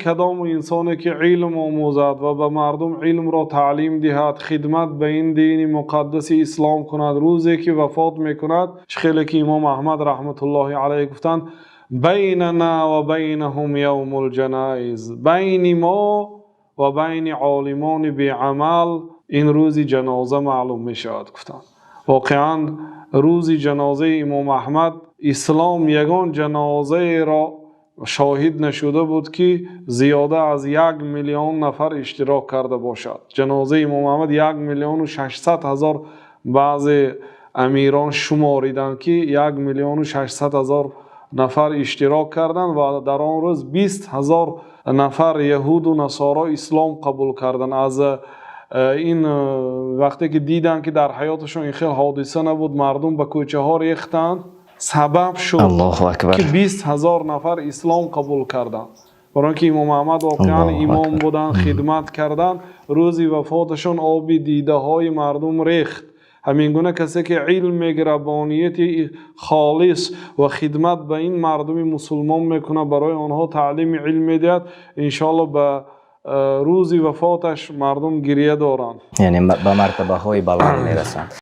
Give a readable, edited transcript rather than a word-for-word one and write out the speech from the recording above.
Кадом инсоне ки илм омӯзад ва ба мардум илмро таълим диҳад, хидмат ба ин дини муқаддаси ислом кунад, рӯзе ки вафот мекунад, чӣ хеле ки имом Аҳмад раҳматуллоҳи алайҳи гуфтанд: байнано ва байнаҳум явмул ҷаноиз, байни мо ва байни олимони беамал ин рӯзи ҷаноза маълум мешавад, гуфтанд. Воқеан, рӯзи ҷанозаи имом Аҳмад, ислом ягон ҷанозаеро шоҳид нашуда буд, ки зиёда аз 1 миллион нафар иштирок карда бошад. Ҷанозаи имом Аҳмад 1,6 миллион, баъзе амирон шумориданд, ки 1,6 миллион нафар иштирок карданд ва дар он рӯз 20 ҳазор нафар яҳуду насоро ислом қабул карданд. Аз ин вақте ки диданд, ки дар ҳаёташон ин хел ҳодиса набуд, мардум ба кӯчаҳо рехтанд, сабаб шуд, Аллоҳу акбар, ки 20 ҳазор нафар ислом қабул карданд, барои ин ки имом Аҳмад воқеан имом буданд, хидмат карданд. Рӯзи вафоташон оби дидаҳои мардум рехт. Ҳамин гуна касе ки илм мегирад бо нияти холис ва хидмат ба ин мардуми мусулмон мекунад, барои онҳо таълими илм медиҳад, иншоаллоҳ, ба рӯзи вафоташ мардум гиря доранд. Яъне ба мартабаҳои баланд мерасанд.